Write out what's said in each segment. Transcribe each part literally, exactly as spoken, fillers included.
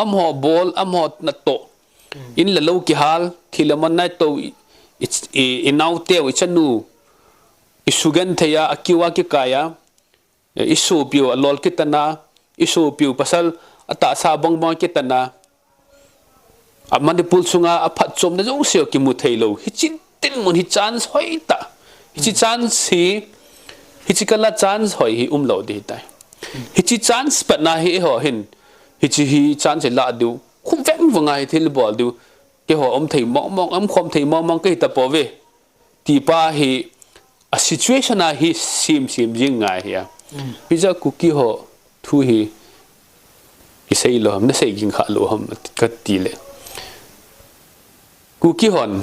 amaho bol, amaho natoh. In le lou kihal, thil le man natoh, i, i, i, i naoteu, i chanu, i sugenthei a, akiu a kikai a, i sopiu alol kitan a, i sopiu pasal atahsa bangbang kitan a, a Manipur sunga aphatchomna jouse kimu theilou. Hiche dinmun hi chance hoitah. Hiche chance hi, hiche kala chance hoi hi umlou ding ahitai. Hiche chance patna hi eiho hin, hiche hi chance hi lah diu. Khum veng vang a hi thil bol diu. Keiho um thei mong mong, um khom thei mong mong kahi tapouve. Tipa hi, a situation a hi sim sim jing ngai hi a. Pija Kuki ho thu hi, i sei lou ham, na sei ging kha lou ham, kati le. Kuki hon,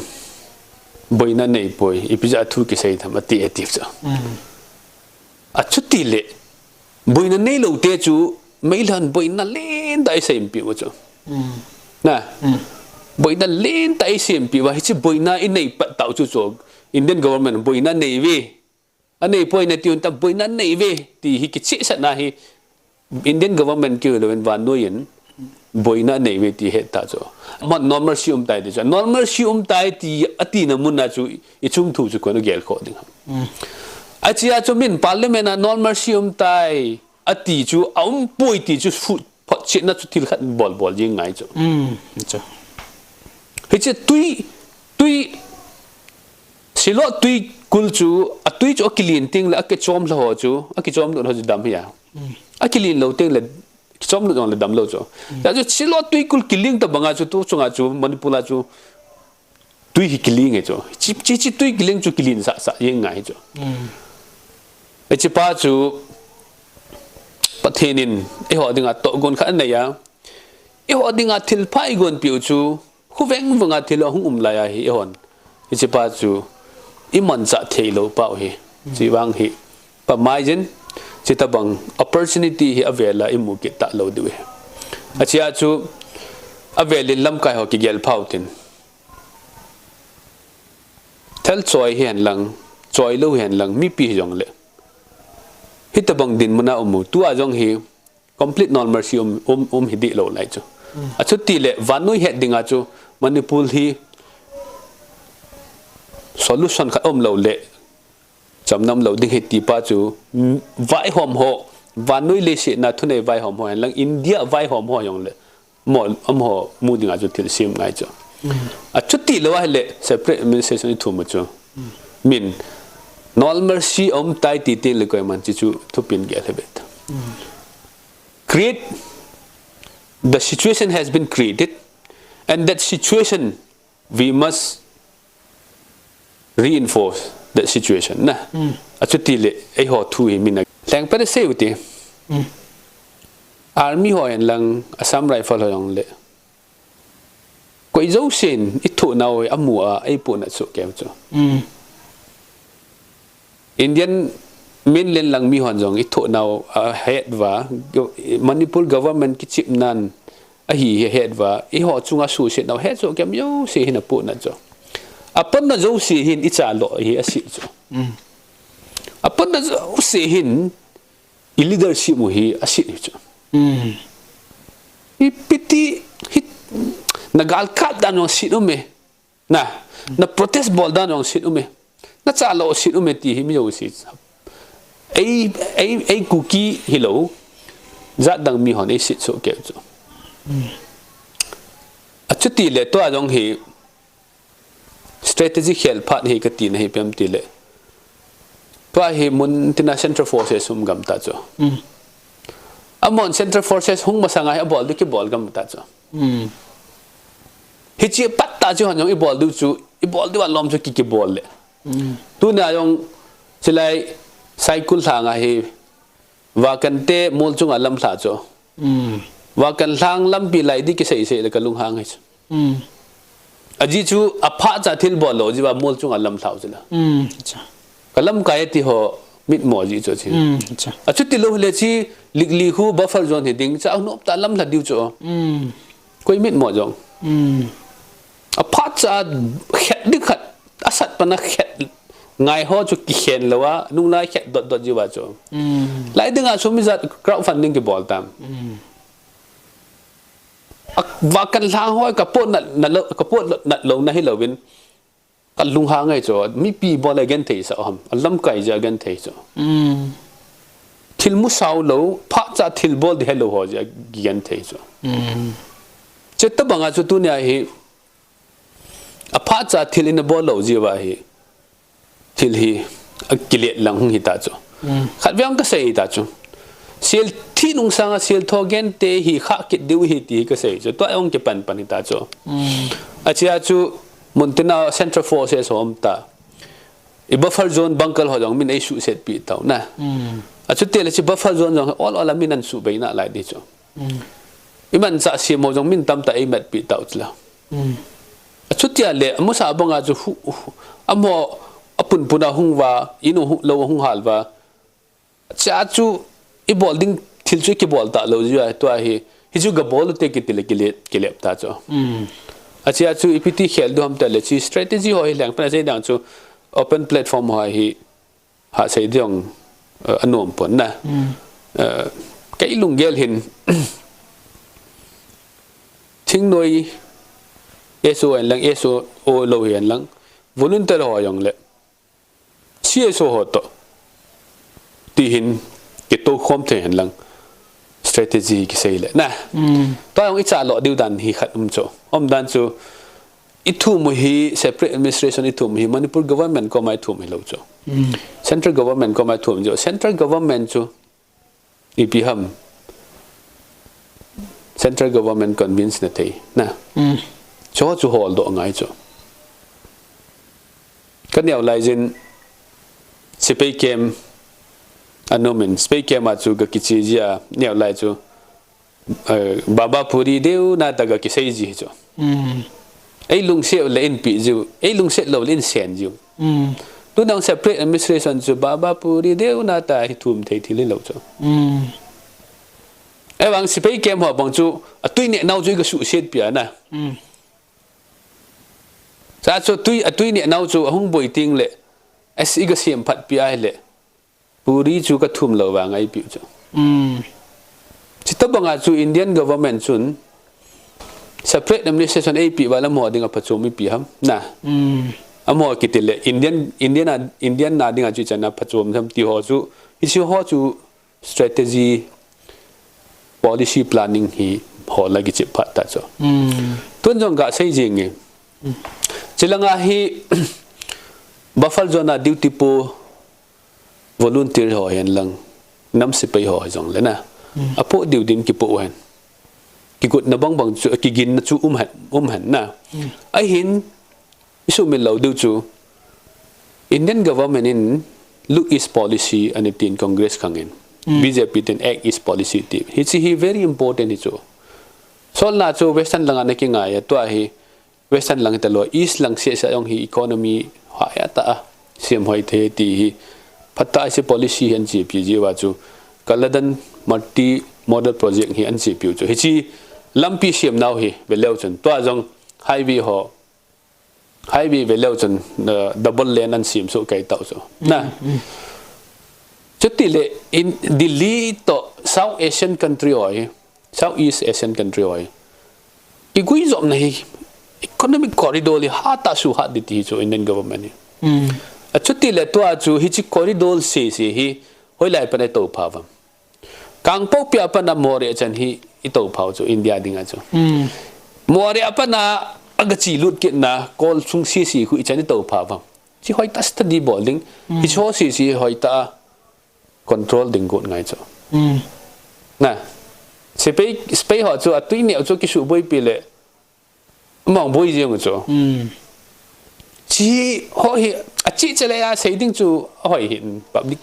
boina nei poi, i pija thu kisei tham, ati, ati cha. Achuti le, boina neilou te chu, meilhon boina lentah i seimpeh u chu. Na, boina lentah i seimpeh uva, hiche boina i nei pat tau chu chu, Indian government boina nei ve. Anei poi nati un ta boina nei ve, ti hi kichehsahna hi, Indian government kihilou in vannoi in, boina nei ve ti het ta chu. Amahon normalcy um tai ti chu. Normalcy um tai ti, atina mun a chu, i chung thu chu koin agel khoh ding ham. Achea chu min parliament a normalcy um tai, ati chu, aumpoi ti chu, photchetna chu thil khat bol bol jing ngai chu. Hiche tui, tui, Silot tui kul chu, atui chu akilen teng le akichom lha ho chu, akichom lut ho chu dam hi a. Akilen lou teng le, kichom lut jong le dam lou chu. Hijeh chu Silot tui kul kilen tabang a chu, tu chung a chu, Manipur a chu, tui hi kilen e chu. Chi, chi, chi tui kilen chu kilen sah sah jeng ngai chu. Hiche pa chu, Pathen in, eiho dinga tohgon khat anei a. Eiho dinga thil pha i gonpeh u chu, khu veng vang a thil ahung um lai a hi eihon. Hiche pa chu, i manchah thei lou pa u hi. Chi vang hi, pa mai jin, chi tabang opportunity hi avel a i mu kit ta lou diu hi. Achea chu, avel in lamkai ho kigel phau tin. Thal choi hi hen lang, choi lou hi hen lang, mipi hi jong le. Hi tabang dinmun a um u, tua jong hi, complete normalcy um, um, um hi dih lou lai chu. Achuti le, vannoi het dinga chu, Manipur hi solution khat um lou le, chamna um lou ding hi ti pa chu, mm, vaihom ho, vannoi leiset a thunei vaihom ho, hen lang India vaihom ho jong le, mo, um ho mu dinga chu thil sem ngai chu. Achuti lou a hi le, separate administration i thum u chu. Min, normalcy um tai ti teng le koiman chi chu thupin gel he bet. Create, the situation has been created, and that situation, we must reinforce that situation. Na, achuti le, eiho thu hi min a leng pere sei u ti. Army ho hen lang, Assam Rifle ho jong le. Koi jousen, i thoh nau, amu a, ei puhnat chu keu chu. Indian mainland lang mi hon jong i thoh nau ahet uva, Manipur government kichep nan ahi hi ahet uva, eiho chunga suhset nau het chu keu jouse hin apuhnat chu. Apuhnat jouse hin i chalo hi asit chu. Apuhnat jouse hin i leadership u hi asit hi chu. Ipi ti hi na gal kap dan jong sit um e. Na, na protest bol dan jong sit um e. Na chalo sit um e ti hi mi jouse. Ei, ei, ei Kuki hilou. Jat dang mi hon ei sit soh keu chu. Achuti le tua jong hi strategy khel phat hi kati na hi ipi ham ti le. Tua hi mun tina Central Forces um gam ta chu. Amahon Central Forces hung masanga hi abol diu kibol gam ta chu. Hiche pat ta chu hon jong i bol diu chu, i bol diu a lom chu ki, kibol le. Tuna jong chilai Saikul lhang a hi Vakan te mol chunga lamlha chu. Vakan lhang lampi lai di kisei sei le ka lunghang hi chu. Ajeh chu aphat cha thil bol lou jeh uva mol chunga lamlha u chu la. Ka lamkai ti ho mitmo jeh chu chu. Achuti lou le chi likli khu buffer zone hi ding cha nop ta lamlha diu chu. Koi mitmo jong. Aphat cha khet ding khat, asat pana khet ngai ho chu kikhen lou a, nunglai khet dot dot jeh uva chu. Lai dinga chu mi jat crowdfunding kibol tam. A, va kan lhang hoi ka pot na, na lo, ka pot na lo na hi lo vin. Ka lung ha ngai chu, mipi bol a gen thei sa ham. A lamkai ja gen thei chu. Thil mu sao lo, pha cha thil bol di hello ho ja gen thei chu. Che ta banga chu tunia hi, a pha cha thil in a bol lo ji va hi. Thil hi a kilet lang hung hi ta chu. Khat veng ka sei ta chu. Sil thi nung sanga sil tho gen te hi kha kit diu hi ti ka sei chu. Tua ong ke pan pan hi ta chu. A chia chu mun tina Central Forces hom ta. I buffer zone bunker ho jong min ei su set pi tau na. A chu te le chi buffer zone jong ol ol a min an su bei na lai di chu. I man cha sim ho jong min tam ta ei mat pi tau chu la. A chutia le, a musa banga chu hu, hu, a mo a pun pun a hung va, inu hu, lo hung hal va. Cha chu i bol ding thil chu ki bol ta lo ji a, tua hi, hi chu ga bol te ki ti le ki le, ki lep ta chu. A chia chu i piti khel du ham ta le chi strategy ho hi leng pan a sei dang chu open platform ho hi ha sei diong, eh, a nuam pon na. Eh, kei lunggel hin, thingnoi S O en lang, S O lo hi en lang, volunteer ho jong le, C S O ho to, ti hin, ki to khom thei hen lang, strategy ki sei le, na. Tua jong i cha lo diu dan hi khat um chu. Um dan chu, i thum hi separate administration i thum hi Manipur government koma i thum hi lo chu. Central government koma i thum chu. Central government chu ipi ham. Central government convince na thei na. Chu chu hol do ngai chu. Ka neo lai jin sepai kem a nom in sepai kem a chu ka kichi ji a neo lai chu. Eh, Baba Puri deu na ta ga kisei ji chu. Ei lungset le in pi jiu, ei lungset lo le in sen jiu. Tu nang separate administration chu Baba Puri deu na ta hi thum thei thil lo chu. Ei vang sepai kem ho bang chu, a tui ne nau chu i ga su set pia na. Sa chu tui, a tui ne nau chu a hung boi ting le, as i ga siam phat pia le. Puri chu ka thum lo vang ai piu chu. Chita banga chu Indian government chun separate administration ei pi va la mo ding a phachom i pi ham na. A mo kiti le Indian, Indian a, Indian na ding a chu chana phachom ham ti ho chu. Hi chu ho chu strategy policy planning hi ho la ki chip phat ta chu. Tun jong ga sei jing nge. Chilanga hi buffer zone a duty po volunteer ho hen lang, nam sepai ho jong le na. Apo diu din kipo hen. Kigut na bang bang chu, kigin na chu um hen, um hen na. Ahin, i sumil lo diu chu, Indian government in Look East policy ani tin Congress khang in. B J P tin Act East policy ti. Hi chi hi very important hi chu. Sol na chu Western langa na kingai a tua hi Western lang ta lo, East lang se sa jong hi economy ha ya ta a, siam hoi the ti hi, phat ta si policy hi an chi pi ji va chu, Kaladan multi modal project hi an chi piu chu. Hi chi lampi siam nau hi, ve leu chun, tua jong highway ho, highway ve leu chun, uh, double lane an siam su kai tau chu. Na. Chuti le in Delhi to South Asian country ho hi, South East Asian country ho hi. Kigui zom na hi economic corridor li ha ta su ha di ti hi chu Indian government hi. A chuti le tua chu hi chi corridor se se hi hoi lai pa na to pha vam. Kangpokpi a pat na Moreh chan hi i to phau chu India dinga chu. Moreh a pat na aga chi lut kit na kol chung sisi khu i chan i to phau vang. Chi hoi ta study bol ding. Hi chu sisi hoi ta control ding got ngai chu. Na. Sepai, sepai ho chu a tui neo chu kisu boi pi le. Mong boi jeng chu. Chi ho hi, a chi chele a sei ding chu, a hoi hi public,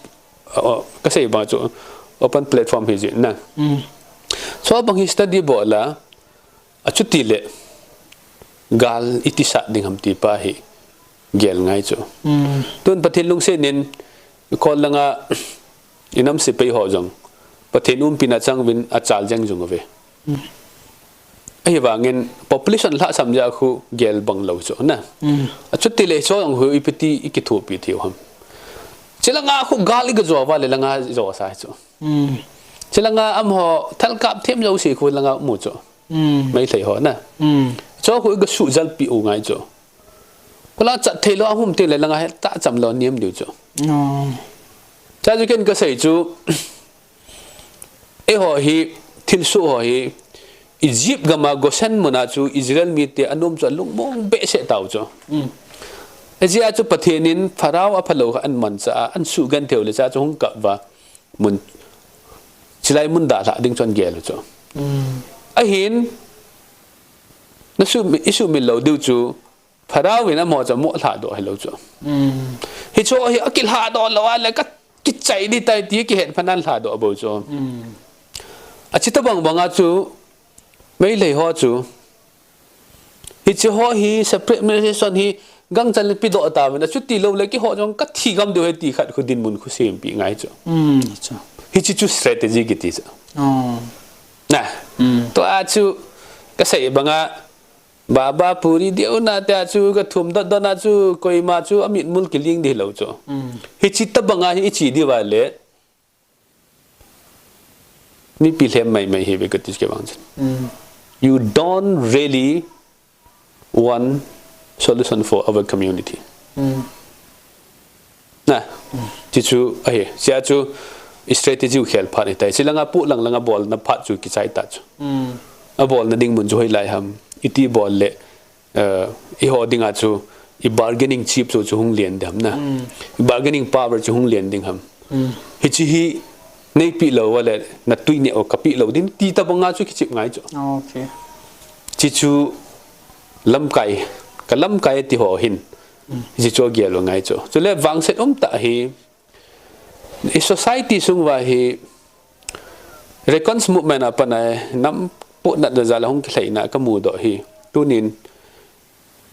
uh, ka sei bang chu open platform hi jin na. So bang hi study bol a, a chuti le gal iti sat ding ham ti pa hi gel ngai chu. Tun Pathen lungset in, kol langa, i nam sepai ho jong Pathen umpi na chang vin a chal jeng jung ave. Ahivangin population lhasam ja khu gel bang lo chu na. A chuti le chu jong khu i piti i kithupi thiu ham. Chilanga khu gal i ga jo va le langa jo sa chu. Chilanga am ho thal kap them jo si khu langa mu chu. Meilhei ho na. Chu khu i ga suhjalpi u ngai chu. Kula chat thei lou a hum teng le langa he ta cham lou niam diu chu. Cha chu ken ka sei chu, eiho hi, thilsoh ho hi, Egypt gam a Goshen mun a chu Israel mite anom chu alungmong behseh tau chu. Ajeh chu Pathen in Pharaoh aphalou kha ahin manchah a, ahin suhgenthei u le cha chu hung kap uva, mun, chilai mun dalhah ding chu ahin gel u chu. Ahin, na suhmil, i suhmil lou diu chu, Pharaoh in amaho chu amoh lhadoh hilou chu. Hichu hi akilhadoh lou a le ka kichai ding tai ti kihet phat in ahin lhadoh bou chu. Achi tabang banga chu, Meilhei ho chu, hiche ho hi separate administration hi gangchal in pedoh tauvin, achuti lou le keiho jong ka thi gam diu ahi ti khat khu dinmun khu sempeh ngai chu. Hiche chu strategy kiti chu. Na, tua chu ka sei banga, Baba Puri deu na tia chu ka thum dot dot na chu koima chu amitmul kiling ding hilou chu. Hiche tabanga hi i che diu va le, mipi lhem mai mai hi ve ka ti chu kei vang chun. You don't really want solution for our community. Na, ti chu ahi, sia chu strategy u khel phat ni tai. Chilanga pu lang langa bolna phat chu kichai ta chu. Abolna ding mun chu hoilai ham. Iti bol le, eh, eiho dinga chu, i bargaining chip chu, chu hung len ding ham na. I bargaining power chu hung len ding ham. Hiche hi, neipeh lou a le, na tui neh u kapeh lou ding, ti tabanga chu kichep ngai chu. Chi chu, lamkai, ka lamkai ti ho hin. Hiche chu agel u ngai chu. Chule vangset umtah hi, i society sung uva hi, Recons movement a pat a nam pohnat jal a hung kilhaina ka mudoh hi. Tunin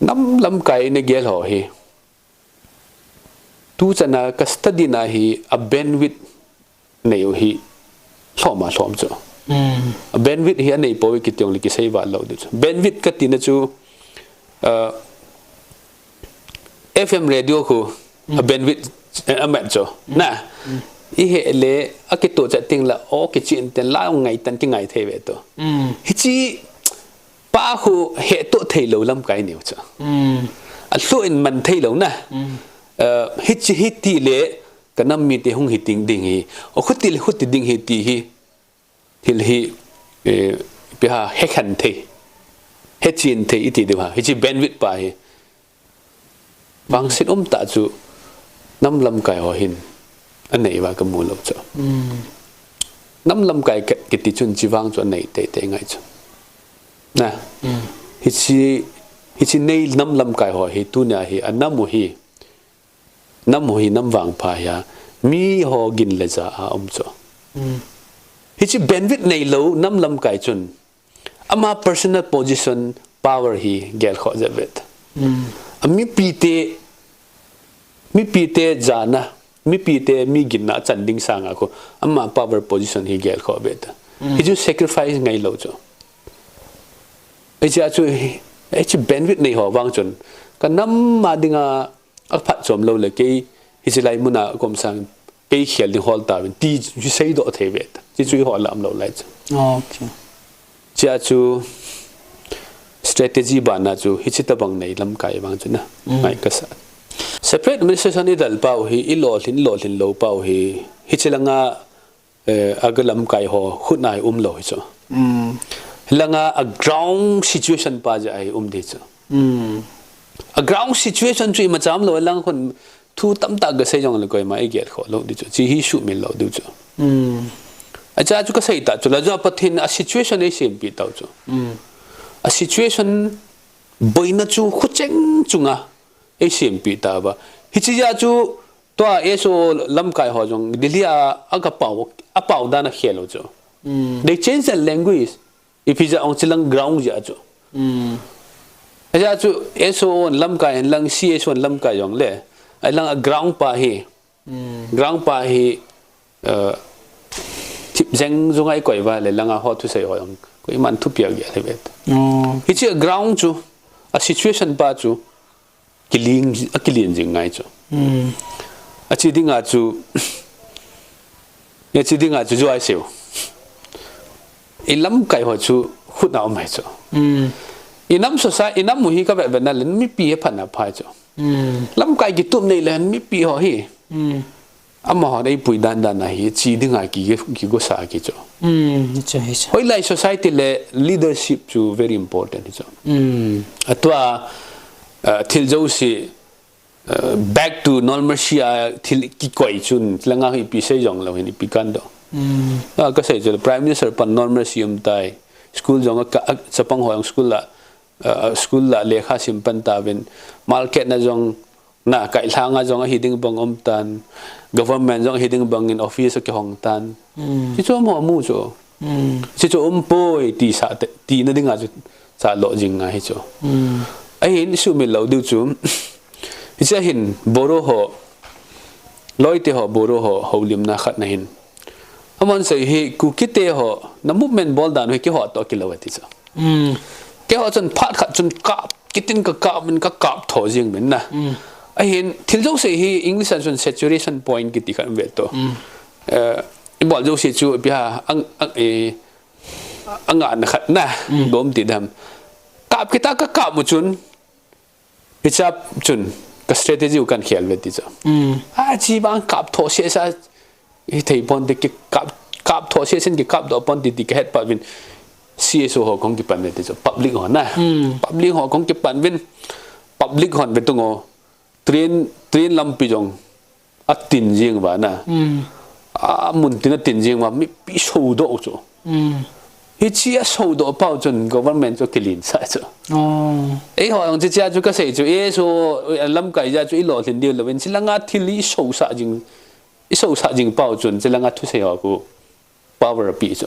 nam lamkai na gel ho hi. Tuchan a ka study na hi a bandwidth nei u hi lhom a lhom chu. A bandwidth hi anei pou kiti jong le kisei val lou ding chu. Bandwidth kati na chu, ah, F M radio khu, a bandwidth, eh, amat chu. Na. I he le, akitoh chat teng le, o kichen ten la ngai tan kingai thei ve to. Hiche pa khu hetoh thei lou lamkai neo chu. Alhu in man thei lou na. Eh, hiche hiti le, ka nam mite hung hi ting ding hi. O khuti le khuti ding hi ti hi. Thil hi, eh, ipi ham, hekhen thei, hechen thei iti diu ham. Hiche bandwidth pa hi. Vangset umtah chu nam lamkai ho hin anei uva ka mu lou chu. Nam lamkai ka, kiti chun hiche vang chu anei teitei ngai chu. Na. Hiche, hiche nei nam lamkai ho hi tunia hi anam u hi. Nam u hi nam vangpha hi a, miho gin le ja a um chu. Hiche bandwidth nei lou nam lamkai chun, ama personal position power hi gelkhoh jep ve ta. A mipite, mipite jana, mipite mi ginna chan ding sanga khu, ama power position hi gelkhoh ve ta. Hichu sacrifice ngai lou chu. Hiche a chu, hiche bandwidth nei ho vang chun, ka nam a dinga, aphatchom lou le kei, hiche lai muna ka um sang, kei khel ding hol tauvin, ti chu seidoh thei ve ta. Hichu i hol lam lou lai chu. Hiche a chu, strategy bana chu, hiche tabang nei lamkai vang chu na. Ngai kasa. Separate administration i del pau hi, i lolhin, lolhin lou pau hi, hiche langa, eh, aga lamkai ho, khut nai um lou hi chu. Langa a ground situation pa jeh a hi um ding chu. A ground situation chu imacha um lou, lang khun thu tamtah ga sei jong le koima i gelkhoh lou ding chu. Hiche hi sumil lou ding chu. Acha chu ka sei ta chu la, jeh a Pathen a situation ei sempeh tau chu. A situation boina chu khucheng chunga ei sempeh tauva. Hiche jeh a chu tua S O O lamkai ho jong Delhi a aga pau, apau dan a khel u chu. They change the language. Ipi jeh a ong chilang ground jeh a chu. Ajeh chu S O O lamkai hen lang C S O lamkai jong le. Alang a ground pa hi. Ground pa hi, eh, thip jeng jung a i koi uva le langa ho thusei ho jong. Koiman thupi a gel hi ve ta. Hiche ground chu, a situation pa chu, kiling, akilin jing ngai chu. Ache dinga chu, ache dinga chu, jua i sei u. I lamkai ho chu, phutna um ahi chu. Inam society, inam u hi ka vet vet na le mipi hi phatna pha ahi chu. Lamkai kitup nei le mipi ho hi. Amaho eipui dan dan ahi, chi dinga ki, kigosa ki chu. Hoilai society le leadership chu very important hi chu. Atua, uh, thil jouse, uh, back to normalcy a thil kikoi chun, langa hi ipi sei jong lou hin ipi kan do. Ah, ka sei chu Prime Minister pan normalcy um tai. School jong a ka, a, chapang ho jong school la, uh, school la lekha sim pan tauvin. Market na jong na, kailhang a jong ahi ding bang um tan, government jong ahi ding bang in office a kihong tan. Hichu amaho mu chu. Hichu umpoi ti sa te, tina dinga chu cha lo jing ngai hi chu. Ahin sumil lou diu chu. Hichu ahin Boro ho, Loite ho, Boro ho, houlimna khat na hin. Aman sei hi Kukite ho, na movement bol dan hi keiho toh kilou ati chu. Keiho chun phat khat chun kap, kitin ka kap, min ka kap tho jing min na. Ahin, thil jouse hi English a chun saturation point kiti khat ve to. Eh, ibol jouse chu ipi ham, ang, ang, eh, angana khat na, bom ti dam. Kap kita ka kap mu chun, hicha chun, ka strategy u kan khel ve ti chu. A, chi bang kap tho se sa, Hithei pon ti kikap, kap tho sesen kikap doh pon ti, ti kahet pah uvin. C S O ho kong kipan ve ti chu, public ho na. Public ho kong kipan uvin. Public hon ve tung o. Train, train lampi jong atin jing uva na. Amun tin atin jing uva, mipi sodoh u chu. Hichi asodoh pau chun government chu kilin sa chu. Eiho jong chichia chu kasei chu, S O, lamkai ja chu ilolhin diu louvin, chilanga thil isosah jing, isosah jing pau chun, chilanga thusei ho khu power api chu.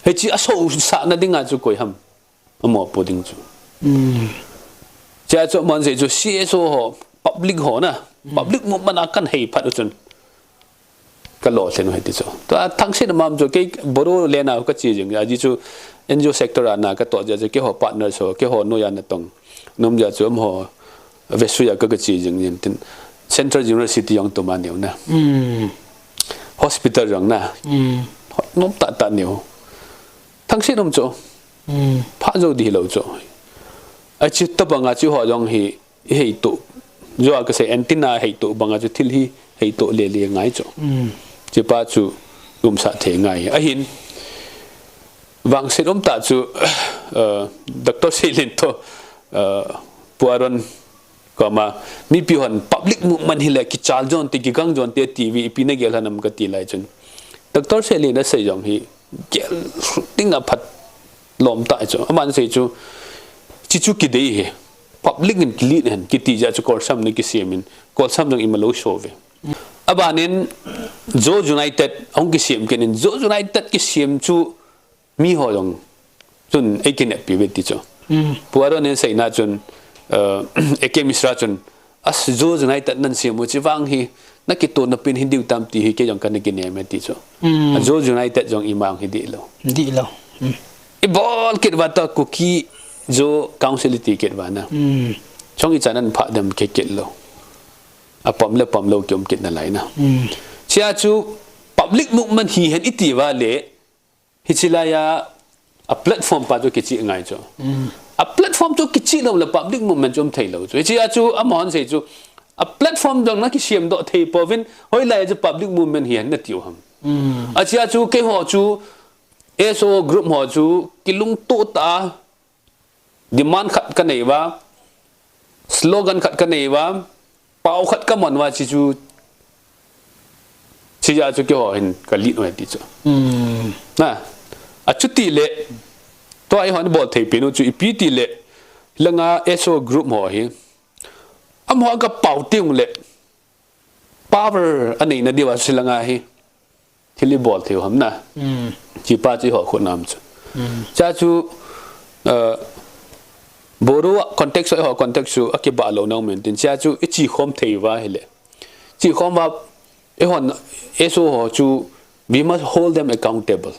Hichi asosah na dinga chu koi ham. Amo po ding chu. Chia chu aman sei chu C S O ho, public ho na. Public movement a kan hei phat u chun. Ka lolhin u hiti chu. Tua Thangsit amam chu kei Bodoland a kache jing. Ajeh chu N G O sector a na katoh jeh chu keiho partners ho, keiho noiya natong. Nom jeh chu amaho vesui a ka, kache jing jin tin. Central University jong tuma neo na. Hospital jong na. Nom tah tah neo. Thangsit um chu. Pha jo di lou chu. Achi tabanga chu ho jong hi, i heito. Jo a kasei antenna heito banga chu thil hi heito lele ngai chu. Chipa chu umsah thei ngai. Ahin, vangset um tah chu, uh, Doctor Seilin to, uh, Pu Aaron koma, mipi hon public movement hile kichal jon te, kigang jon te, T V ipi nagel ham kati lai chun. Doctor Seilin asei jong hi, gel ding aphat lom tah chu. Aman sei chu, chi chu kidei hi. Public in kilead hen, kiti jeh chu Kolsam na kisem in, Kolsam jong ima lou so ve. Abanin, Zo United, ahung kisem kit in, Zo United kisem chu, miho jong, chun eikineppi ve ti chu. Pu Aaron in seina chun, uh, A K Mishra chun, A Zo United nan sem u chi vang hi, nakitoh napin hi diu tam ti hi kei jong kana kinem e ti chu. A Zo United jong ima hi di lou. Di lou. Ibol kit uva toh Kuki Zo Council iti kit uva na. Chong ichan an pha dem kei kit lou. Apom le pom lou kium kit nalai na. Chia chu public movement hihen iti uva le, Hichi laiya, a platform pa chu kichih ngai chu. A platform chu kichih lou le public movement chu um thei lou chu. Hichia chu amahon sei chu, a platform jong nakisem doh thei pouvin, hoilai chu public movement hihen natiu ham. Achia chu keiho chu, S O group ho chu, kilungtoh tah a, Demand khat kanei uva, slogan khat kanei uva, pao khat kamon uva, chi chu, chi jeh chu keiho hin ka lead u ahi ti chu. Na, achuti le, tua eihon bol thei pen u chu ipi ti le, langa S O group ho hi, amaho ka pao teng le, power anei nadiu a silanga hi thil ibol thei u ham na. Chipa chu eiho khut nam chu. Chia chu, uh, Bodo a context chu, eiho context chu akibah lou nau men tin. Chia chu ichi khom thei uva hile. Chi khom uva eihon S O ho chu we must hold them accountable.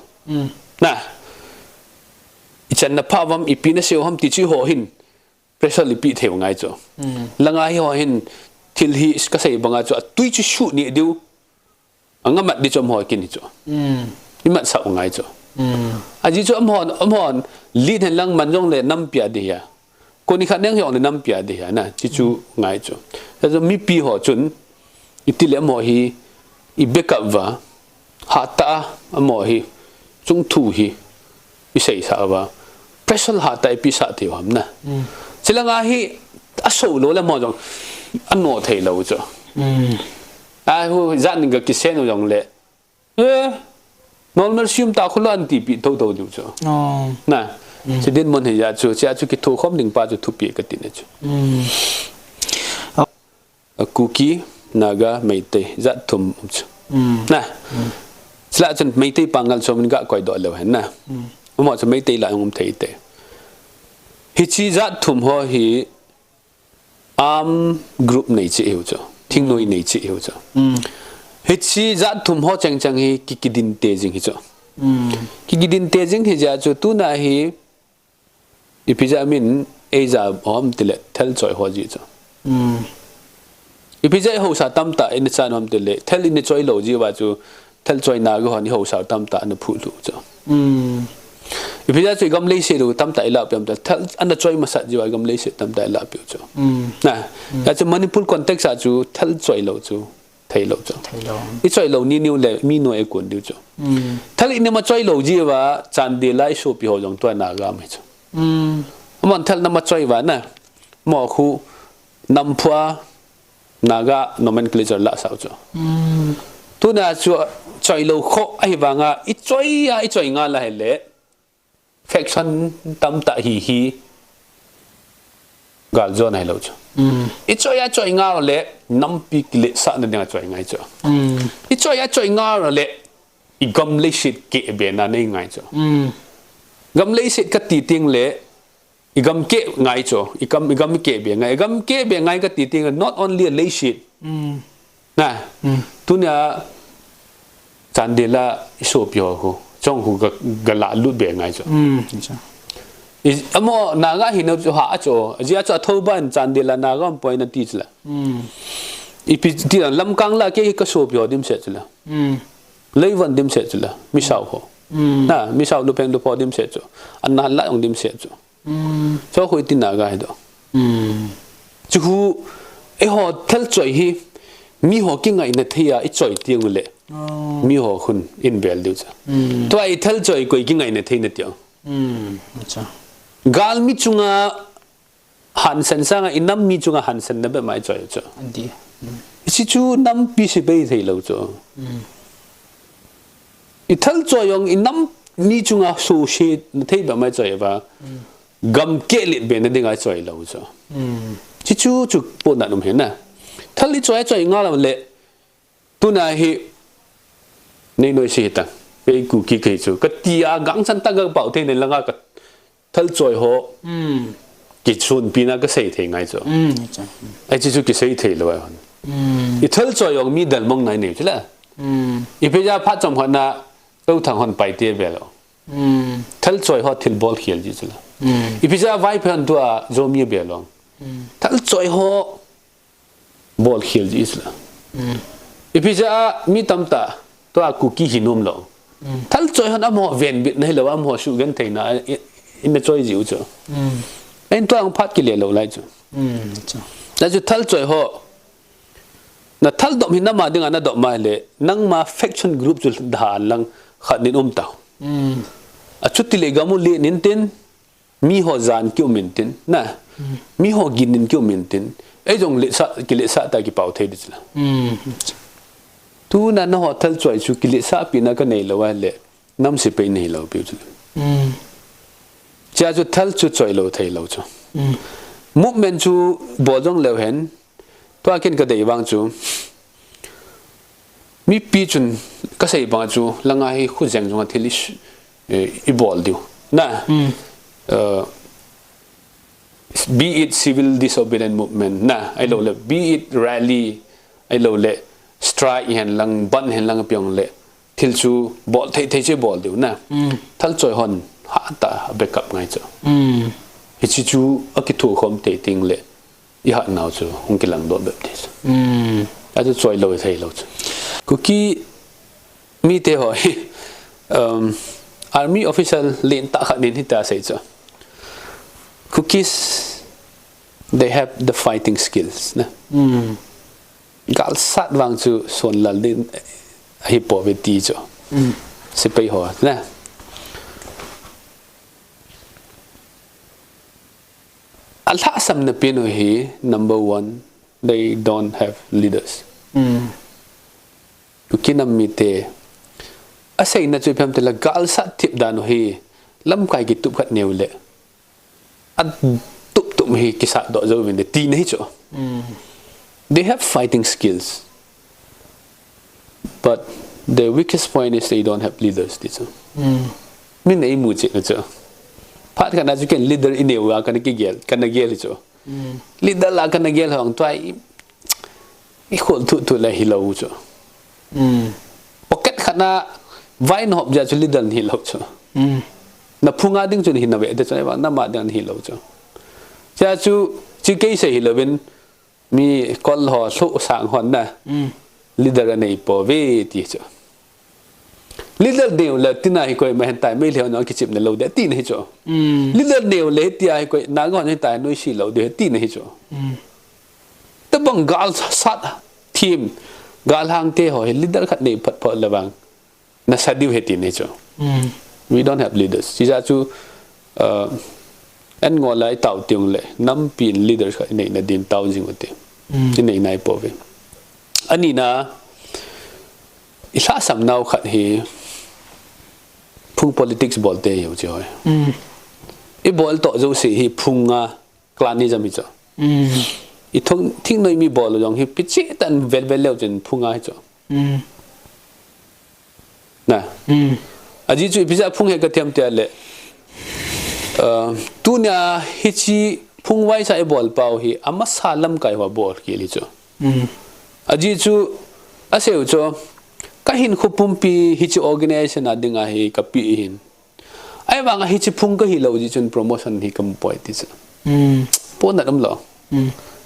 Na. Ichan na pha uvam ipi nasei u ham ti chu eiho hin pressure ipi thei u ngai chu. Langa hi ho hin thil hi kasei banga chu atui chu su ni diu. Anga mat di chu amaho kin hi chu. Imat sah u ngai chu. Ajeh chu amaho, amaho lead hen lang man jongle nampi a ding ahi. Koni khat neng hijongle nampi a ding ahi na, chuchu ngai chu. Achu mipi ho chun, itile amaho hi, i backup uva, hatah a amaho hi, chungthu hi, i seisah uva, pressure hatah a i pesah thei u ham na. Chulanga hi, aso lou le amaho jong, ano thei lou chu. Ahu, jan ning ka kisen u jongle, Eh, normal sum tah khu lou anti pi thotho diu chu. Na, chu dinmun hi a chu, chu a chu kithokhom ding pa chu thupi kati na chu. A Kuki, Naga, Meitei, jat thum um chu. Na, chule chun Meitei pa ngal chom in ga koi doh leu hen na. Amaho chu Meitei lah a um thei te. Hiche jat thum ho hi, arm group nei cheh hiu chu, thingnoi nei cheh hiu chu. Hiche jat thum ho chengcheng hi ki, kidinte jing hi chu. Ki, kidinte jing hi jeh a chu tuna hi, ipi jeh a min eija hom tile thal choi ho ji chu. Ipi jeh a i haosa tamtah ina chan hom tile thal ina choi lou ji uva chu, thal choi Naga hon i haosa tamtah ana phuh lhu chu. Ipi jeh a chu i gam leiset u tamtah i lahpeh um tile, thal ana choi masat ji uva i gam leiset tamtah i lahpeh u chu. Na, a chu Manipur context a chu thal choi lou chu, thei lou chu. I choi lou ni niu le mi noi a kon diu chu. Thal ina ma choi lou ji uva, Chandel a i sopi ho jong tua Naga mai chu. Amahon thal na ma choi uva na, amaho khu Namphu a Naga nomenclature lah sah u chu. Tuna chu choi lou kho ahi vanga, i choi a, i choi ngal a hile, faction tamtah hi hi, gal jon ahi lou chu. I choi a choi ngal le, nampi kiletsah na ding a choi ngai chu. I choi a choi ngal le, i gam leiset keh be na nei ngai chu. Gam leiset kati teng le, i gam keh ngai chu, i gam, i gam keh be ngai, i gam keh be ngai kati teng le, not only a leiset. Na, tunia Chandel a i sopi ho khu, chong khu ga, ga lah lut be ngai chu. I, amaho Naga hi nau chu ha a chu, ajeh chu a thoban Chandel a Naga um poi na ti chu la. Ipi ti la, Lamkang la kei ka sopi ho dimset chu la. Leivon dimset chu la, Misao ho. Na, Misao Lupeng Lupho dimset chu. Ana la jong dimset chu. Chu khu iti Naga hi doh. Chu khu, eiho thal choi hi, mi ho kingaina thei a i choi teng u le. Mi ho khun in bel diu chu. Tua i thal choi koi kingaina thei na tiu. Gal mi chunga hansen sanga i nam mi chunga hansen na be mai choi chu. Hiche chu nampi sepai thei lou chu. I thal choi jong i nam mi chunga suhset na thei be mai choi uva. Gam keh let be na dinga choi lou chu. Hiche chu chu pona um hi na. Thal i choi a choi ngal le. Tuna hi, nei noi se hi ta. Kei Kuki kei chu. Kati a gangchan tah a ka pao thei nei langa ka thal choi ho. Kisunpi na ka sei thei ngai chu. Ai chu chu kisei thei lou ai hon. I thal choi jong mi dalmong nai nei chu la. Ipi jeh a phat chom khat na, Touthang hon pai te be lou. Thal choi ho thil bol khel ji chu la. Ipi jeh a Vaiphei hon tua Zomi be lou. Thal choi ho bol khel ji chu la. Ipi jeh a mi tamtah tua Kuki hi nom lou. Thal choi hon amaho venbit na hilou, amaho sugenthei na, i, i na choi ji u chu. Ahin tua ang phat kile lou lai chu. Lai chu thal choi ho. Na thal dom hi nama dinga na dom mai le, nangma faction group chu dan lang khat nin um tau. A chuti le gam u le nin tin, mi ho jan ki um in tin, na. Mi ho gin nin ki um in tin. Ei jong letsah, kiletsah ta kipao thei di chu la. Tuna na ho thal choi chu kiletsahpi na ka nei lou a le, nam sepai nei lou piu chu. Chia chu thal chu choi lou thei lou chu. Movement chu bol jong leu hen, tua ken ka dei vang chu, mipi chun ka sei bang chu, langa hi khu jeng jong a thil i s-, eh, i bol diu. Na, eh, be it civil disobedience movement, na, ahilou le, be it rally, ahilou le, strike hen lang, bandh hen lang piong le, thil chu bol thei thei chu bol diu na. Thal choi hon hatah a backup ngai chu. Hiche chu a kithukhom thei teng le i hat nau chu hung kilang doh bep thei chu. A chu choi lou thei lou chu. Kuki mite ho hi, um, Army officer lentah khat nin hitia asei chu. Kukis, they have the fighting skills, na. Galsat vang chu sonlal ding ahipouve ti chu. Sepai ho, na. Alhahsamna pen u hi, number one, they don't have leaders. Kuki nam mite aseina chu ipi ham itile galsat thip dan u hi lamkai kitup khat neo le atup tup hi kisatdoh jouvin de tina hi chu. They have fighting skills. But the weakest point is they don't have leaders, ti chu. Min eimu cheh na chu. Phat khat na chu ken leader inei uva kana kigel, kana gel hi chu. Leader la kana gel hong tua i, ikhol thuthu le hilou chu. Pocket khat na vai nahop jeh chu leader nahilou chu. Naphunga ding chu nahi nave te chu, ahivang nama ding nahilou chu. Chea chu, chi kei sei hilouvin, mi kol ho, lhoh sang hon na. Leader anei pouve ti chu. Leader neo le tina hi koima hen tai, Meitei hon jong kichepna lou de tina hi chu. Leader neo le hitia hi koi, Naga hon hitia noise lou de tina hi chu. Tobang galsat thim, galhangte ho hi leader khat nei phat phat le vang nasa diu ahi tina hi chu. We don't have leaders. Chijeh chu, uh, an ngol a itao teng le, nampin leaders khat ineina din tao jing ute. Inei nai pouve. Anina, ilhahsam nau khat hi, phung politics bolte hiu chu hoi. Ibol toh jouse hi phunga clanism hi chu. Ithung thingnoi mi bol u jong hi ipi cheh tah in velvel leu chun phunga hi chu. Na. Ajeh chu ipi jeh a phung ahi kati ham itile, uh, tunia hiche phung vaisa ibol pau hi amasa lamkai hoa bol kit hi chu. Ajeh chu asei u chu kahinkho pumpi hiche organization a dinga hi kapeh ahin. Ahivanga hiche phung kahilou jeh chun promotion hi kamu poi ti chu. Pohnat umlou.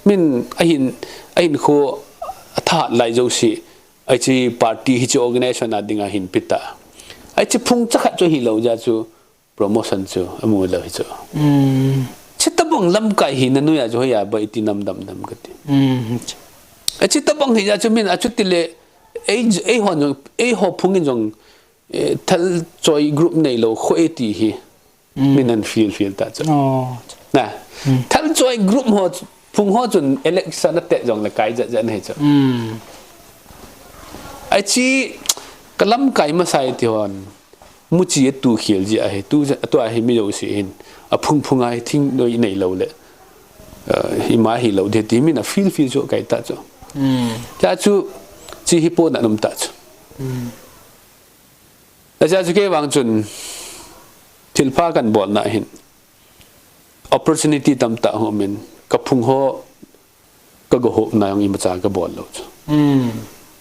Min ahin, ahinkho athahat lai jouse, hiche party hiche organization a dinga hin peh ta. Hiche phung chakhat chu hilou jeh chu promotion chu amu lou hi chu. Chutobang lamkai hina noiya chu hoiya bai iti nam dam nam kati. Chutobang hijeh chu min achuti le ei, eihon jong, eiho phung in jong, eh, thalchoi group neilou kho e ti hi. Min an feel feel ta chu. Na. Thalchoi group ho, phung ho chun election ate jong le kai jat jat ahi chu. Hiche kalamkai masa e ti hon muchi atukhel ji ahi, tu, tua hi mi jouse hin aphung phunga hi thingnoi neilou le, uh, ima hilou de ti min a feel feel chu kai ta chu. Chea chu, chi hi pohnat um ta chu. Achea chu kei vang chun thilpha kabolna hin opportunity tamtah hung umin, kaphung ho kagahopna jong imacha kabol lou chu.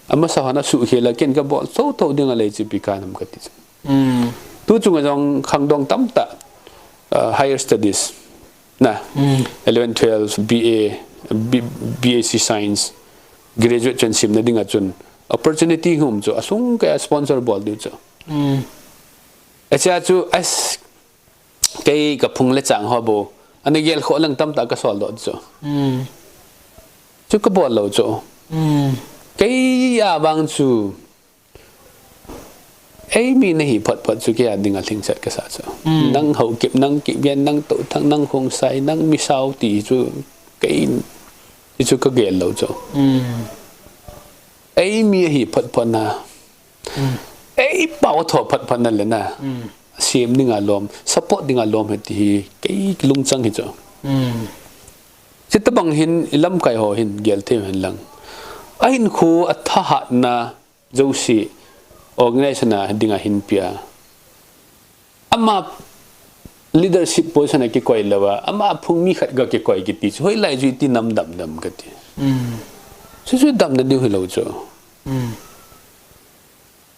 Amasa hon asuhkhel a ken kabol thotho ding alei chu ipi kanam kati chu. Tu chunga jong khangdong tamtah, uh, higher studies, na, eleven, twelve, B A, B-, B S C Science, graduate chun simna dinga chun opportunity hung um chu, alhung keiya sponsor bol diu chu. Achea chu, as, kei kaphung le chang ho bou ana gelkhoh leng tamtah kasoldoh chu. Chu kabol lou chu. Keiya vang chu eimi nahi phot phot chu keiya dinga lhingset kasa chu. Nang Haokip, nang Kipgen, nang Touthang, nang Khongsai, nang Misao ti chu kei, ti chu kagel lou chu. Eimi ahi phot phot na, eipao atho phot phot na le na, sem dinga lom, support dinga lom ahi ti hi kei lungchang hi chu. Chutobang hin ilamkai ho hin gel thei hen lang, ahinkho athahatna jouse organization a dinga hinpia, ama leadership position a kikoi louva, ama phung mi khat gakikoi kiti chu hoilai chu iti nam dam dam kati. Chu chu damna diu hilou chu.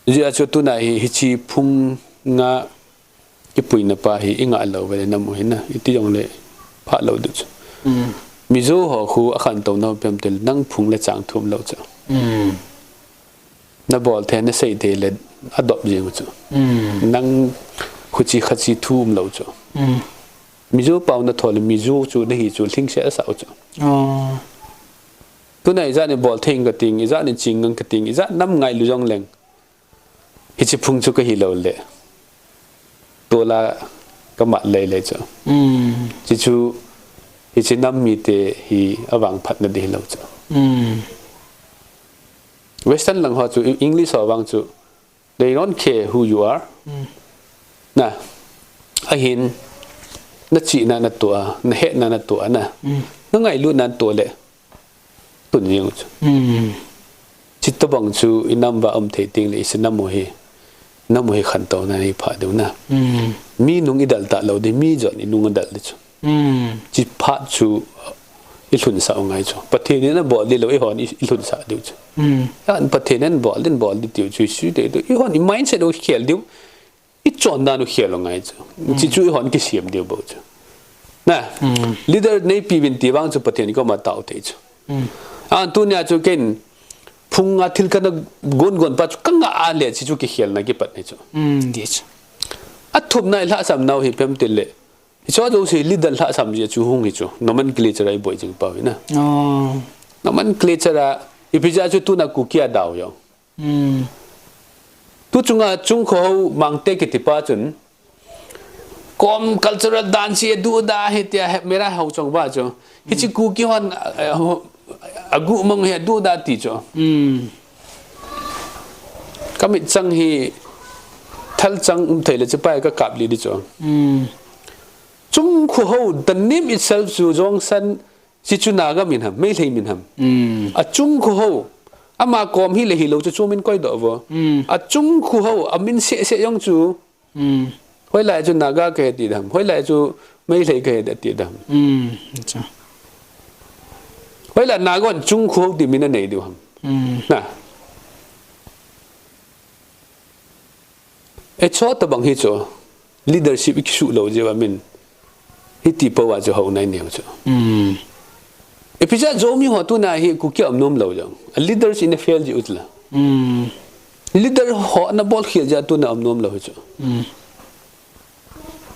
Hijeh a chu tuna hi, hiche phunga kipuina pa hi ingah lou vele namu hi na, iti jongle phalou diu chu. Mizo ho khu akhantouna ipi ham itile nang phung le chang thum lou chu. Nabol thei, nasei thei le adop jeng u chu. Nang Kuchi khachi thu umlou chu. Mizo pau na thol Mizo chu nahi chu lhingset asah u chu. Tuna ijat ni bol theng kating, ijat ni ching ngang kating, ijat nam ngailu jongleng. Hichi phung chu kahi lou le. Tola kamat lei lei chu. Chichu hichi nam mite hi avang phatna di hilou chu. Western lang ho chu English ho vang chu they don't care who you are. Na ahin na chihna na tua, na hetna na tua na. Na ngailutna na tua le. Tun jing u chu. Chitobang chu inam va um thei ting le isi nam u hi. Nam u hi khantouna hi pha deu na. Mi nung idal ta lou di, mi jon inung adal di chu. Chi phat chu ilhun sa u ngai chu. Pathen in abol di lou, ihon ilhun sa diu chu. An Pathen in bol din bol di tiu chu, isi te tu. Ihon i mindset u khel diu. I chon dan u khel u ngai chu. Chichu ihon kisiam diu bou chu. Na, leader neipi vin ti vang chu Pathen koma tao thei chu. An tunia chu ken phung a thil kana gon gon pa chu kanga a le chichu kikhelna kipat nei chu. Athumna ilhahsam nau hi pem til le. Hicho jouse leader lhahsam ji chu hung hi chu. Nomenclature a iboi jing pau hi na. Nomenclature a ipi ja chu tuna Kuki a dau jong. Tu chunga chung khoho mangte kiti pa chun kom cultural dance hi duda hi tia he mera hau chong ba chu. Hichi Kuki hon agu mong hi duda ti chu. Kamit chang hi thal chang um thei le chipai ka kap li di chu. Chung khoho, the name itself chu Jongsan, chi chu Naga min ham, Meitei min ham. A chung khoho, ama kom hi le hilou chu chu min koi doh vo. A chung khoho, a min se se jong chu. Hoilai chu Naga kahe ti dam, hoilai chu Meitei kahe ti dam. Hoilai Naga hon chung khoho ti min anei diu ham. Na. E cho tabang hi chu leadership i kisuh lou jeh a min hiti po a chu hou nai neo chu. Ipi ja Zomi ho tuna hi Kuki a um nom lou jong. A leaders in a fail ji utla. Leader ho na bol khel ja tuna um nom lou hi chu.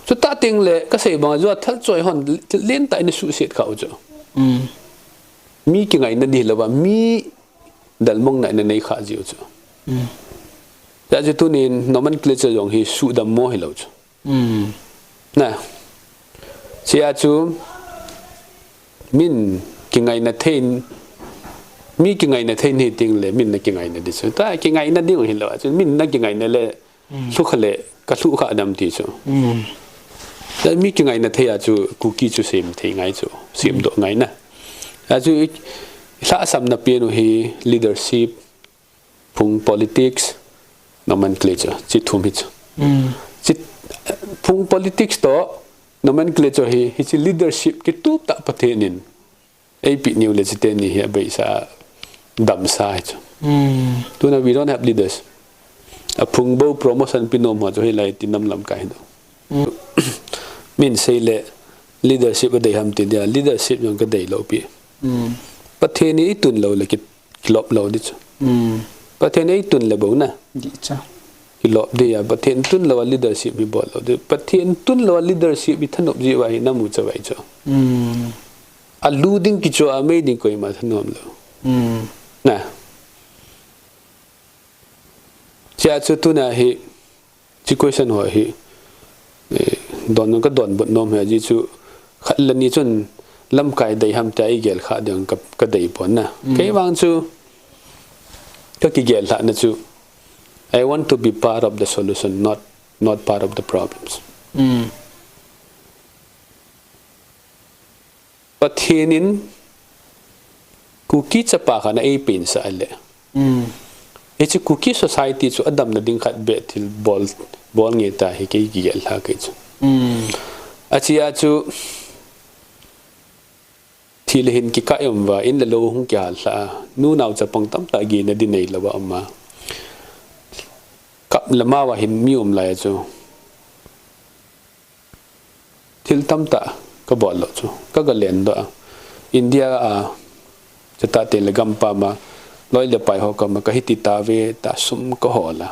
Chu ta teng le ka sei bang a chu a thal choi hon len ta in a suhset kha u chu. Mi kingaina di lou a mi dalmong na in a nei kha ji u chu. Ja chu tunin nomenclature jong hi suhdam mo hi lou chu. Na. Chia chu min kingaina thein, mi kingaina thein hi ting le min na kingaina di chu. Ta kingaina ding hi lou a chu min na kingaina le lhukha le ka lhukha dam ti chu. Ta mi kingaina thei a chu Kuki chu sem thei ngai chu. Sem doh ngai na. A chu i lhahsamna pen u hi leadership, phung politics, nomenclature, chi thum hi chu. Chi, phung politics to nomenclature hi, hichi leadership kitup ta Pathen in eipi niu le chite ni hi abeisa damsa hi chu. Tuna we don't have leaders. A phung bou promotion pi nom ho chu hilai ti nam lamkai hi do. Min sei le leadership a dei ham ti dia, leadership jong ka dei lou pi. Pathen in i tun lou le ki kilop lou di chu. Pathen ei tun le bou na. Di cha. Kilop di a, Pathen tun lou a leadership hi bol lou di. Pathen tun lou a leadership hi thanop ji va hi na mu cha vai chu. A lu ding kicho a mei ding koima thanom lou. Na. Chia chu tuna hi Chi question ho hi, eh, don ka don bot nom hi, aji chu khat le ni chun lamkai dei ham tia i gel kha ding ka, ka dei pon na. Kei vang chu ka kigel lhah na chu, I want to be part of the solution, not, not part of the problems. Pathen in Kuki chapa khat na ei pen sa le. Hiche Kuki society chu adam na ding khat be thil bol, bol nge ta hi kei kigel lha kei chu. Achi a chu thil hin kikai um va in le lo hung kihal lha. Nu nao chapang tamtah gina di nei lo va um a. Kap le ma va hin mi um lai chu. Thil tamtah ka bol lou chu, ka ga len doh a. India a, chata te le gam pam a, loi le pai ho koma ka hiti ta ve ta sum ka hol a.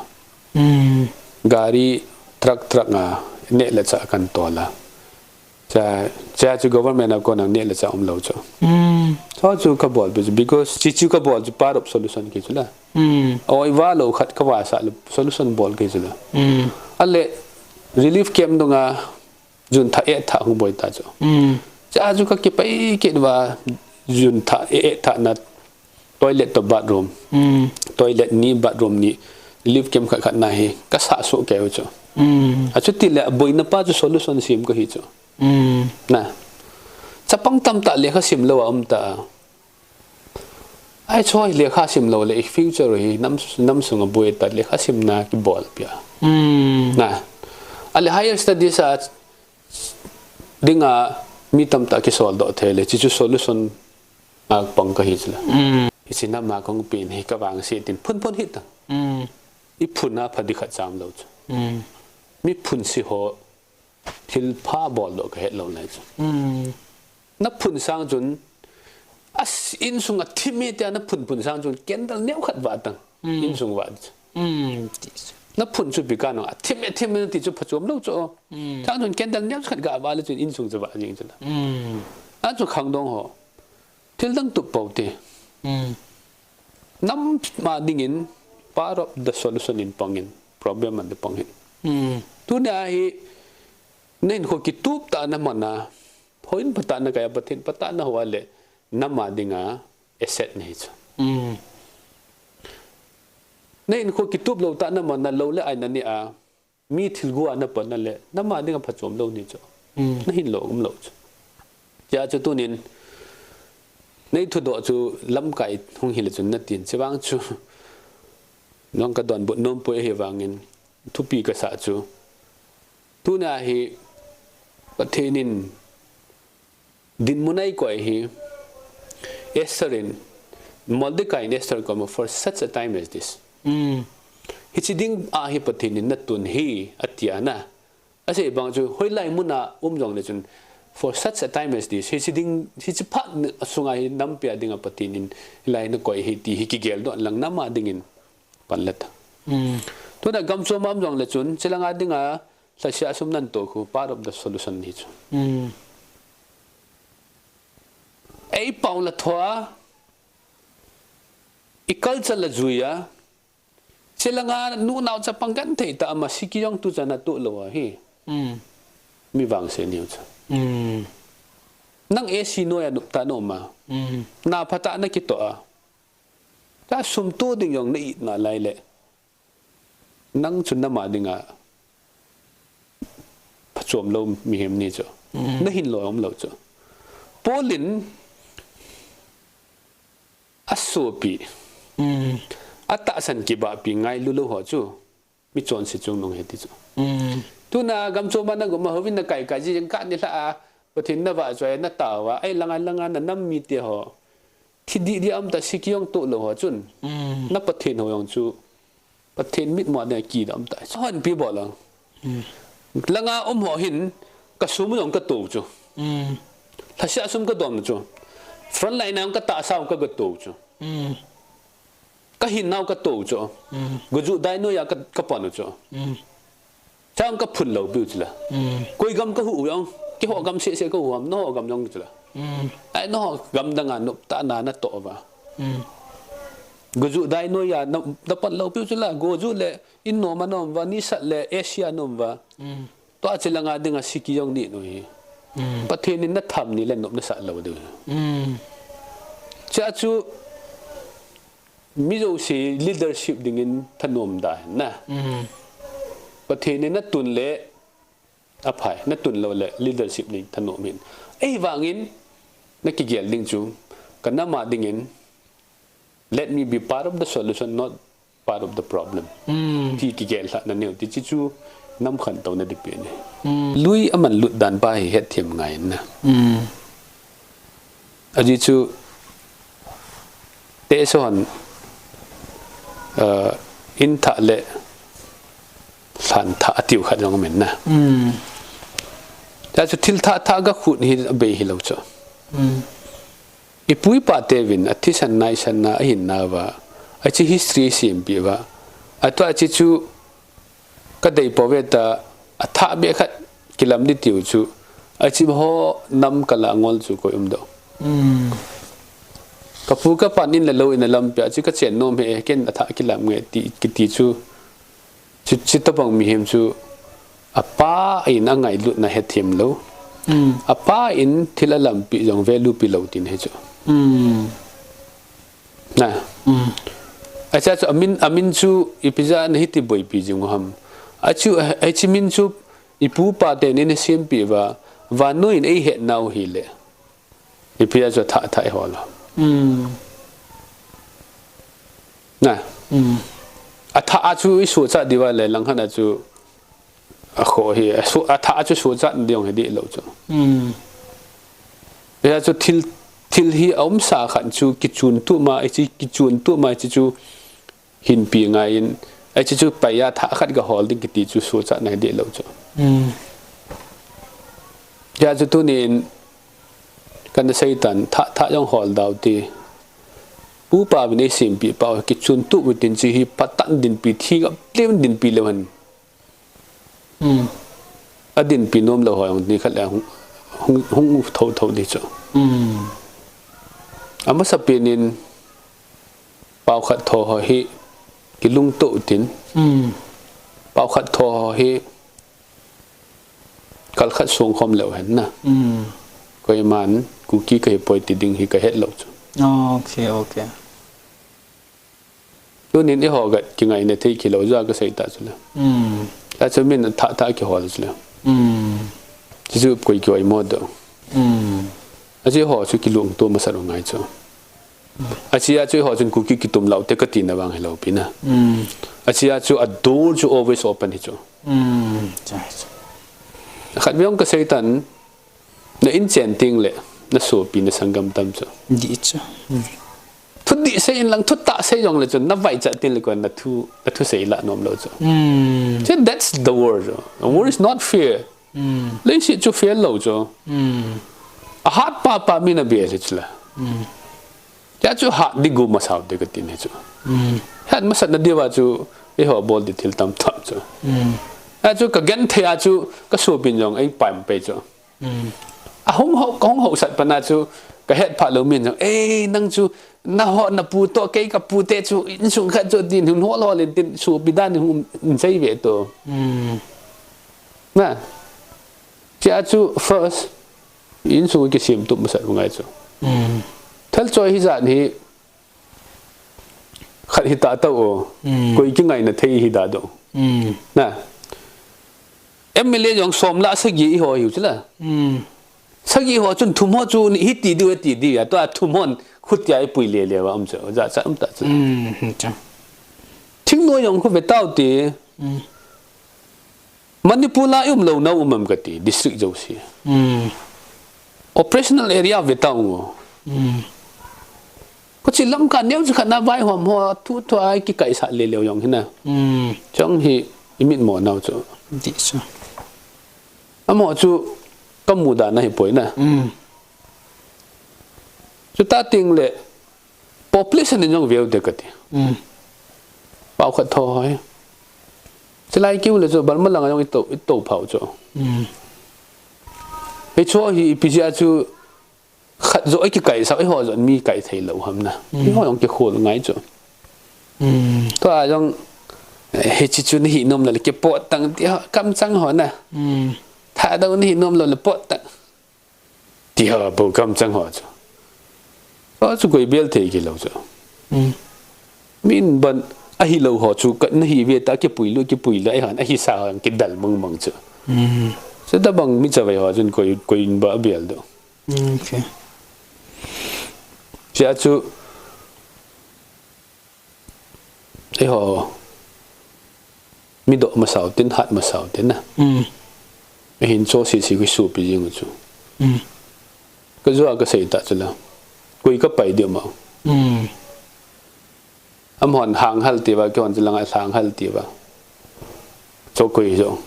Gari truck truck a, neh le chah kan tol a. Cha, cha chu government a kon a neh le chah um lou chu. Hmm. Chu chu ka bol chu, because chi chu ka bol chu part of solution kahi chu la. Hmm. Oi va lou khat ka va sah le solution bol kahi chu la. Hmm. Ale relief camp dung a jun thah eh thah hung boi ta chu. Hmm. Cha chu ka kipai kit va jun thah eh eh thah na toilet to bathroom. Hmm. Toilet ni bathroom ni relief camp khat khat na hi ka sah suh kei u chu. Hmm. A chu ti le boina pa chu solution sem kahi chu. Hmm. Na. Chapang tamtah lekha sim lou a um ta. Ai chu lekha sim lou le i future hi nam, nam sung a boi ta lekha simna kibol pia. Hmm. Na. Ale higher studies a ding a mi tamtah kisol doh thei le chi chu solution a pang kahi chu la. Hmm. Hichi nam a kong pin hi ka vangse tin phun phun hi ta. Hmm. I phun a pha di khat cham lou chu. Hmm. Mi phun si ho thil pha bol doh ka het lou nai chu. Hmm. Na phun sang chun, as, insung a thim e tia na phun phun sang chun candle neo khat va tang. Hmm. Insung va chu. Hmm. Ti chu. Na phun chu pi ka no, a thim e, thim e ti chu phachom lou chu. Hmm. Sang chun candle neo khat ga va le chun insung chu va jing chu la. Hmm. A chu khangdong ho. Thil dang tup pou te. Hmm. Nam a dingin part of the solution in pang in, problem a ding pang in. Hmm. Tunia hi, na hinkho kitup tah na man a, houin phatah na kai a, Pathen phatah na hou a le, nam a ding a asset nahi chu. Hmm. Na hinkho kitup lou tah na man a, lou le ai na neh a, mi thilgu a na pan a le, nam a ding a phachom lou nahi chu. Hmm. Na hin lou um lou chu. Tia chu tunin, nei thudoh chu lamkai hung hi le chun na tin, chi vang chu. Nang ka donbut nom poi ahi vangin, thupi ka sa chu. Tunia hi, Pathen in, dinmun a i koi hi, Esther in, Mordecai in Esther koma for such a time as this. Hmm. Hichi ding a hi Pathen in na tun hi, a tia na. A sei bang chu, hoilai mun a um jong le chun, for such a time as this, hichi ding, hichi phat a sung a hi nampi a ding a Pathen in, hilai na koi hi ti hi kigel doh lang nam a dingin, pan le ta. Hmm. Tuna gam chom a um jong le chun, chi lang a ding a, lhasia sum nan to khu part of the solution nahi chu. Hmm. Ei pau la thoa, i culture la juia, chi lang a nu nao chapang kan thei ta ama siki jong tu chana tu lou a hi. Hmm. Mi vangse nahi u chu. Hmm. Nang A C noi a nup ta nom a. Hmm. Na phatah na kitoh a. Ta sum tu ding jong na it na lai le. Nang chu nam a ding a phachom lou mihem nahi chu. Mm. Na hin lou um lou chu. Paul in a sopi. Mm. A tahsan kibahpi ngailu lou ho chu. Mi chonse chungnung ahi ti chu. Mm. Tuna gam chom a na gom a houin na kai kai ji jeng ka ni lha a. Pathen na vahchoi a na tao a. Ai lang a lang a na nam mite ho. Thi dih dih a um ta siki jong toh lou ho chun. Mm. Na Pathen ho jong chu. Pathen mitmo a ding a kidoh um ta. Chu hon pi bol a. Mm. Lang a um ho hin ka sum jong ka to chu. Mm. Lhasia sum ka dom chu. Front line a jong ka tahsa jong ka, ka to chu. Mm. Ka hin nau ka to chu. Mm. Guju dai noi a ka, ka pan u chu. Mm. Chang ka phun lou piu chu la. Mm. Koi gam ka hu u jong. Keiho gam seh seh ka hu ham, nangho gam jong chu la. Mm. Ai nangho gam dang a nop ta na na to va. Mm. Guju dai noi a na, na pan lou piu chu la. Guju le in nom a nom va, nisat le Asia nom va. Mm. Tua chi lang a ding a siki jong ni noi. Mm. Pathen in na tham ni le nop na sah lou diu. Mm. Cha chu Mi jouse leadership dingin thanom da hen na. Mm. Pathen in na tun le aphai, na tun lou le leadership ding thanom hin. Ei vangin na kigel ding chu, ka nam a dingin, let me be part of the solution, not part of the problem. Mm. Ti kigel lhah na neo, ti chi chu nam khantou na ding pen ahi. Mm. Lui aman lut dan pa hi hetthem ngai na. Mm. Ajeh chu, tehse hon, uh, in thah le lhan thah atiu khat jong amen na. Mm. Tia chu thil thah thah ga khut hi abei hilou chu. Mm. I pu i pa teuvin athisan naisan na ahin nauva, achi history sempeh uva, atua achi chu ka dei pouve ta, athah beh khat kilam di tiu chu, achi ho nam kala ngol chu koi um do. Kapu kapan in le lou in a lampi a chu kachen nom he, ken athah kilam nge ti, kiti chu, chu, chu tabang mihem chu apa in angailutna hethem lou. Apa in thil alampi jong value pe lou tin hi chu. Na. Acha chu amin, amin chu ipi jeh a nahiti boipi jing u ham. Achu, achi min chu ipu ipa ten eina sempeh uva, vannoi in eihet nau hile. Ipi a chu athah, athah ihol u. Na. Athah a chu isuhchat diu va le langkhat a chu akhoh hi, asu-, athah a chu suhchat ding hi dih lou chu. Hia chu thil, thil hi aumsa khat chu kichun tup ma, ichi kichun tup ma, ichi chu hinpi ngai in, ichi chu pai a thah khat gahol ding kiti chu suhchatna hi dih lou chu. Hia chu tunin kana seitan, thah, thah jong hol dau ti. Pu pa vin eisempeh pau, kichun tup utin chu hi patan dinpi, thi gap lem dinpi leu hen. Adinpi nom lou ho jong nikhat le hung, hung, hung thotho di chu. Amasapen in paokhat tho ho hi kilungto utin. Paokhat tho ho hi kalkhat sung khom leu hen na. Koiman Kuki kahi poi ti ding hi kahet lou chu. Okay, okay. Tunin eiho gat kingaina thei kilou jeh a kasei ta chule. Achu min athah thah kihol chule. Chuchu koi koi mo do. Achu eiho chu kilungto masat u ngai chu. Achu, achu eiho chun Kuki kitum lou te katina vang hilou pi na. Achu, achu a door chu always open hi chu. Khat vei jong kasei tan, na in chen teng le, na sopi na sanggam tam chu. Dih chu. Thudih sei in lang, thutah sei jong le chun, na vaichat teng le kon na thu, na thusei lah nom lou chu. See, that's the war chu. The war is not fair. Leiset chu fair lou chu. Ahat pa pa mi na be le chu la. Hia chu hat di gu masau te katin hi chu. Hat masat na diu va chu, eiho bol di thil tam tam chu. Hia chu kagenthei a chu, kasopin jong eipaimpe chu. Ahung ho, kahung ho sat pana chu, kahet pha lou min jong, "Ei, nang chu, naho napu to, kei kapu te chu, insung khat chu," tin hung hol hol in tin, sopi dan in hung sei ve to. Na. Chia chu first, insung kisem tup masat u ngai chu. Thalchoi hijat hi, khat hita tau o, koi kingaina thei hi da do. Na. M L A jong som la sagi eiho hiu chu la. Sagi ho chun thum ho chu ni hiti diu, hiti diu, a tua thum hon khutia eipui le le va um chu, jachat um ta chu. Thingnoi jong khu ve tau ti. Manipur la i um lou na um am kati, district jouse. Operational area ve tau ngo. Kochi Lamka neo chu khat na vaihom ho, thu thua kikaisah le leu jong hi na. Chong hi i mit mo nau chu. Dih chu. Amaho chu kamu dan ahi poi na. Chuta teng le, population in jong veu de kati. Pau khat tho hoi. Chilai kiu le chu Burma langa jong i to, i to phau chu. Hichu hi ipi jeh a chu khat jo i kikaisah, eiho jo mi kai thei lou ham na. Eiho jong kikhol ngai chu. Tua jong, eh, hichi chu nahi nom lou le kipot tang ti ho, kamchang ho na. Thadou nahi nom lou le pot tang. Ti ho, bou kamchang ho chu. Ho chu koi bel thei kilou chu. Min ban ahilou ho chu ka nahi ve ta kipui lou, kipui lou, eiho, ahisa ho kidal mang mang chu. Chutabang mi chavai ho chun koi, koi in ba bel do. Okay. Chia chu Eiho, midoh masau tin, hat masau tin na. Ahin cho sisi kisopi jing u chu. Kajou a kasei ta chu la. Koi kapai diu ma. Amahon Hanghal ti va, keihon chu langa Hanghal ti va. Cho koi jong.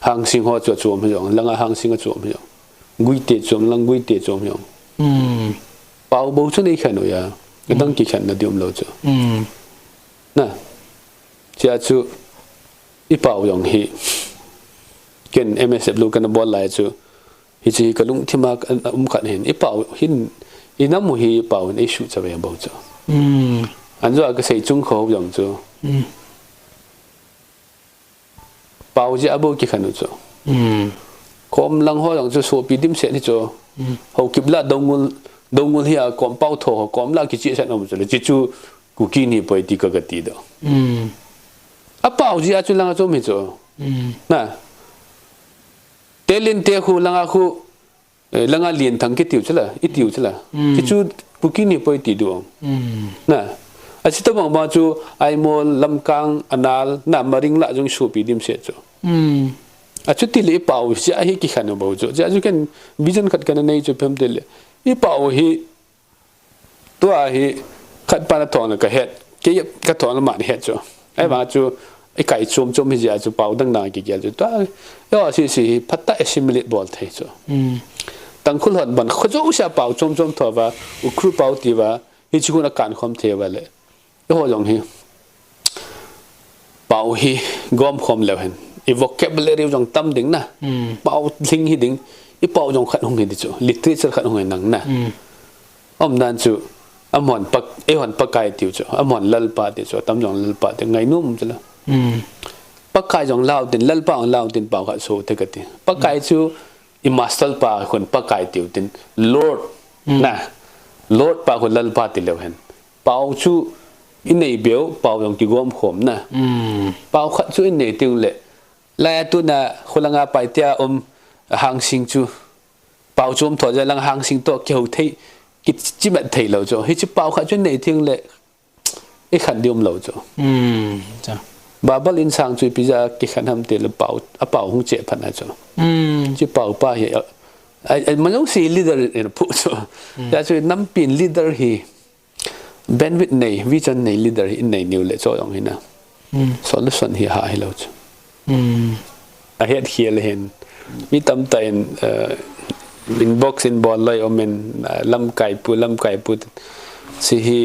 Hangsing ho chu achom hi jong, langa Hangsing achom hi jong. Guite chom, lang Guite chom hi jong. Pau bou chu nei khen u ya. Adang kikhen na diu um lou chu. Na. Chia chu i pau jong hi. Ken M S F lu kana bol lai chu, hiche hi kalungthim a um khat hin, i pau hin, i nam u hi pau hin eisuh chavei bou chu. Anjo a kasei chung kho jong chu, pau jeh a bou kikhen u chu. Kom lang ho jong chu sopi dimset hi chu. Haokip lah Doungel, Doungel hi a kom pau tho ho, kom lah kichehset um chu le, hiche chu Kuki ni poi ti ka, kati doh. Apau jeh a chu langa chu um hi chu. Na. Telin te khu langa khu, eh, langa Lenthang kitiu chu la, itiu chu la. Hichu Kuki ni poi ti doh. Na. Achuti bang bang chu Aimol, Lamkang, Anal, na, Maring lah jong sopi dimset chu. Achuti le i pau jeh a hi kikhen u bou chu. Jeh chu ken vision khat kana nei chu ipi ham tile, i pau hi, tua hi khat pa na thong le kahet, kei ka thong le man het chu. Ahivang chu i kai chom chom hi jeh chu pau dang dang kigel chu. Tua, yo, si si hi phatah a assimilate bol thei chu. Tangkhul hon ban kho jouse a pau chom chom tho uva, Ukhrul pau ti uva, hiche khu na kan khom thei uva le. Eiho jong hi pau hi gom khom leu hen, i vocabulary jong tam ding na. Pau lhing hi ding, i pau jong khat hung hi ding chu, literature khat hung hi nang na. Umdan chu, amahon Pak, eihon Pakai tiu chu, amahon Lalpa tiu chu, atam jong Lalpa tiu, ngainom chu la. Pakai jong lau tin, Lalpa jong lau tin, pau khat so thei kati. Pakai chu i master pa khun Pakai tiu tin, Lord, na, Lord pa khun Lalpa ti leu hen. Pau chu i nei beu, pau jong kigom khom na. Pau khat chu i nei teng le, lai a tuna kholanga Paite a um Hangsing chu, pau chom tho jeh lang Hangsing toh kihou thei, kichimat thei lou chu. Hiche pau khat chu i nei teng le, i khen ding um lou chu. Babal Insang chu ipi jeh a kikhen ham tile pau, apau hung cheh phat na chu. Hiche pau pa hi, a, a, a, malung si leader in pu chu. Jeh chu nampin leader hi, bandwidth nei, vision nei leader hi i nei niu le chu jong hi na. Solution hi ha hi lou chu. Ahet khel hen. Mi tamtah in, eh, inbox in bol loi um in, eh, lamkai pu, lamkai pu. Hiche hi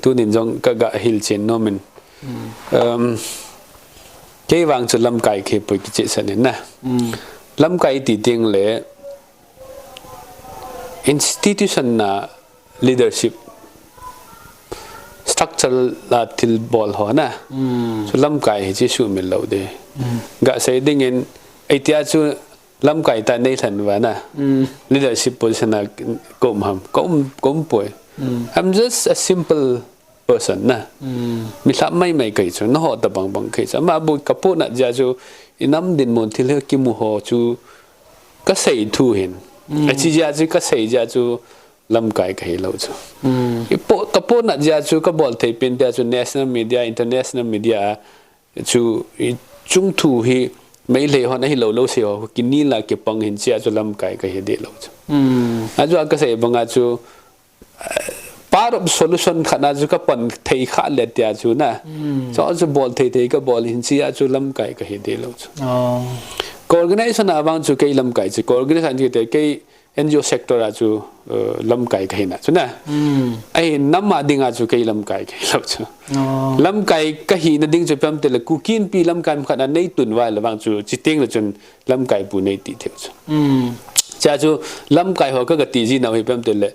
tunin jong ka ga hilchen nom in. Um, kei vang chu lamkai kahi poi kichehsah in na. Lamkai ti teng le institution na leadership structure la thil bol ho na. Chu lamkai hi chu sumil lou de. Ga sei ding in, ei tia chu lamkai tah nei lhen uva na. Leadership position a ka um ham, ka um, ka um poi. I'm just a simple person na. Mi lham mai mai kahi chu, na ho tabang bang kahi chu. Ama bu ka puna jeh chu, i nam dinmun thil hi kimu ho chu, ka sei thu hin. Achi jeh chu, ka sei jeh chu, lamkai kahi lou chu. I po, ka puna jeh chu ka bol thei pen tia chu national media, international media chu i chung thu hi Meitei hon ahi lou lou sei ho, kini la kipang hin jeh chu lamkai kahi deh lou chu. Ajeh a ka sei banga chu, eh, part of solution khat na chu ka pan thei kha le tia chu na. Chu chu bol thei thei ka bol hin jeh chu lamkai kahi deh lou chu. Ka organization a vang chu kei lamkai chu, ka organization chu kei N G O sector a chu, uh, lamkai kahi na chu na. Ahi nam a dinga chu kei lamkai kahi lou chu. Lamkai kahi na ding chu ipi ham tile Kuki Inpi lamkai khat na nei tun uva le vang chu chuteng le chun lamkai pu nei ti thei chu. Chua chu lamkai ho ka ga ti ji nau hi ipi ham tile,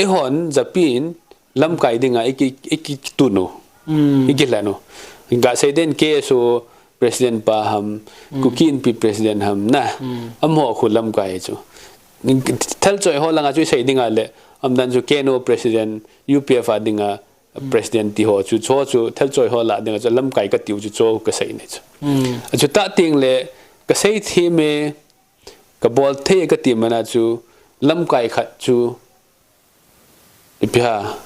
eihon japin lamkai dinga i ki, i kitun u. I kilhen u. Ga sei den K S O president pa ham, Kuki Inpi president ham na. Amaho khu lamkai chu. Thalchoi ho langa chu i sei dinga le, umdan chu K N O president, U P F a dinga president ti ho chu, chu chu thalchoi ho lah dinga chu lamkai ka tiu chu, chu ka sei ni chu. Achuti teng le, ka sei thei me, ka bol thei ka ti mana chu, lamkai khat chu, ipi ham,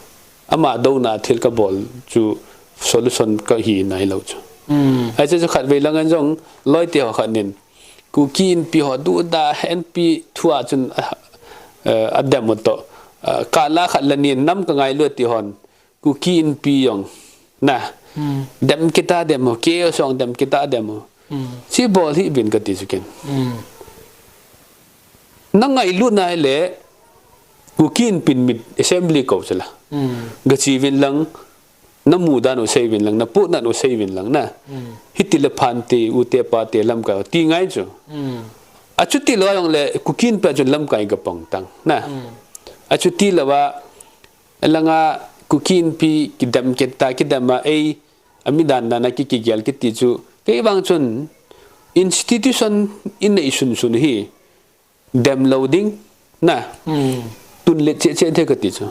ama douna thil ka bol chu solution kahi nai lou chu. Ahi chu khatvei lang in jong loi te ho khat nin, Kuki Inpi ho duda, Inpi thu a chun, ah, eh, a dem u toh, ah, kala khat la nin nam ka ngailu ti hon, Kuki Inpi jong na. Dem kit a dem u, K S O jong dem kit a dem u. Chi bol hih uvin ka ti chu ken. Na ngailut nai le, Kuki Inpi mit assembly ko chu la. Ga chi uvin lang, na mudan u sei uvin lang, na puna u sei uvin lang na. Hiti le phan te, u te pa te lamkai ti ngai chu. Achuti lou jongle, Kuki Inpi a chun lamkai ka pang tang. Na. Achuti lou a, langa Kuki Inpi kidem kit ta, kidem a, ei, ami dan dan a ki, kigel kiti chu. Kei vang chun, institution i nei sun sun hi, dem lou ding, na. Tun le che che the kati chu.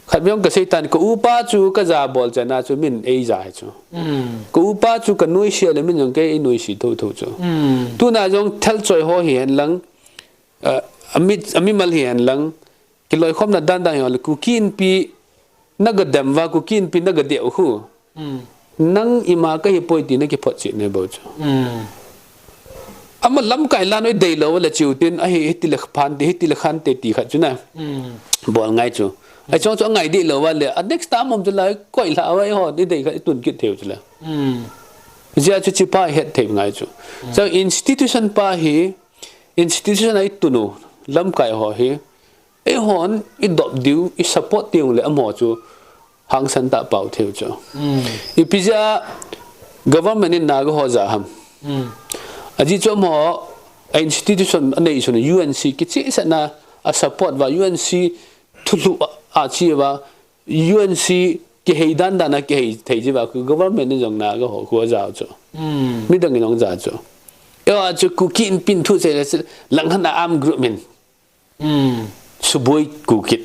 Khat vang ka sei tan, ka upa chu ka ja bol chana chu min ei ja hi chu. Ka upa chu ka nuisi le min jong kei nuisi tho tho chu. Tuna jong thal choi ho hi hen lang, uh, ami, ami mal hi hen lang, kiloikhomna dan dan hi hen lang, Kuki Inpi na ga dem va, Kuki Inpi na ga deu hu. Nang ima ka hi poi ti na kiphot chih ne bo chu. Ama lamkai la noi dei lou le chiu tin, ahi, hiti le phan te, hiti le khan te ti khat chu na. Bol ngai chu. Ai chong chu ngai dei lou va le, a next time om chu la, koi la va ho, ni dei khat i tun kit theu chu le. Jia chu chi pa het thei ngai chu. So institution pa hi, institution a i tun u, lamkai ho hi, eihon, i dop diu, i support diu le amaho chu hangsan ta pau theu chu. Ipi jeh a government in na ga ho ja ham. Ajeh chu amaho, a institution, a nei sun U N C kichih sena a support va U N C thulu a, a chi va U N C kihei dan dan a kihei thei ji va ku government in jong na ga ho ku ja chu. Midang in jong ja chu. Eiho a chu Kuki Inpi thu che le lang han a arm group min. Suboi ku kit.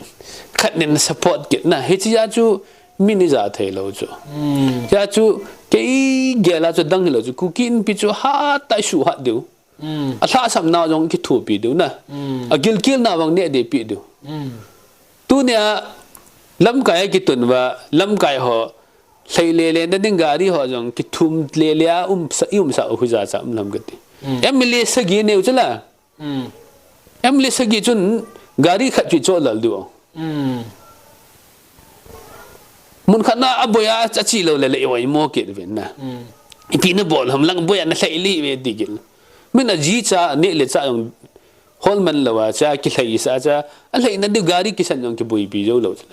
Khat nin support kit na. Hichi a chu mi ni ja thei lou chu. Hia chu kei gel a chu dang hi lou chu. Kuki Inpi chu hat tai su hat diu. A lhasam na jong kithupi diu na. A gilkel na vang ne de pi diu. Tunia lamkai a kitun va, lamkai ho, lhei le le na ding gari ho jong kithum le le a um sa, i um sa u hu ja cha um lam kati. M L A sagi neu chu la. M L A sagi chun gari khat chu cho lal diu. Mun khat na a boi a, a chi lou le le i oi mo kit ven na. Ipi na bol ham lang boi a na lhai li ve di gil. Min a ji cha ne le cha jong hol man lou a cha ki lhai sa cha a lhai na diu gari kisan jong kiboi pi jou lou cha.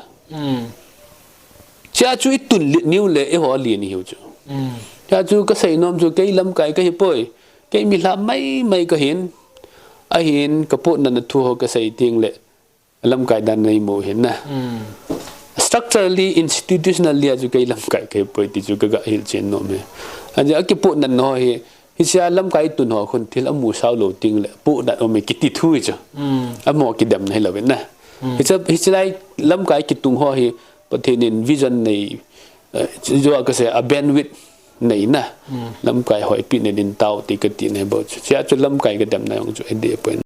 Cha chu i tun lit niu le i ho li ni hiu chu. Cha chu ka sei nom chu kei lamkai ka hi poi. Kei mi lha mai mai ka hin. Ahin ka put na na thu ho ka sei ting le. Lamkai dan nei mo hin na. Structurally, institutionally, a chu kei lamkai kei poi ti chu ka ga hil chen nom e. Ajeh a kiput nan ho hi, hichia lamkai tun ho khun thil a mu sao lou ting le, put nan om e kiti thu hi chu. Amaho kidem na hi lou in na. Hicha, hichilai lamkai kitung ho hi, Pathen in vision nei, eh, jo ka sei, a bandwidth nei na. Lamkai hoi pi nei din tao ti ka ti nei bo chu. Chia chu lamkai ka dem na jong chu, e di point.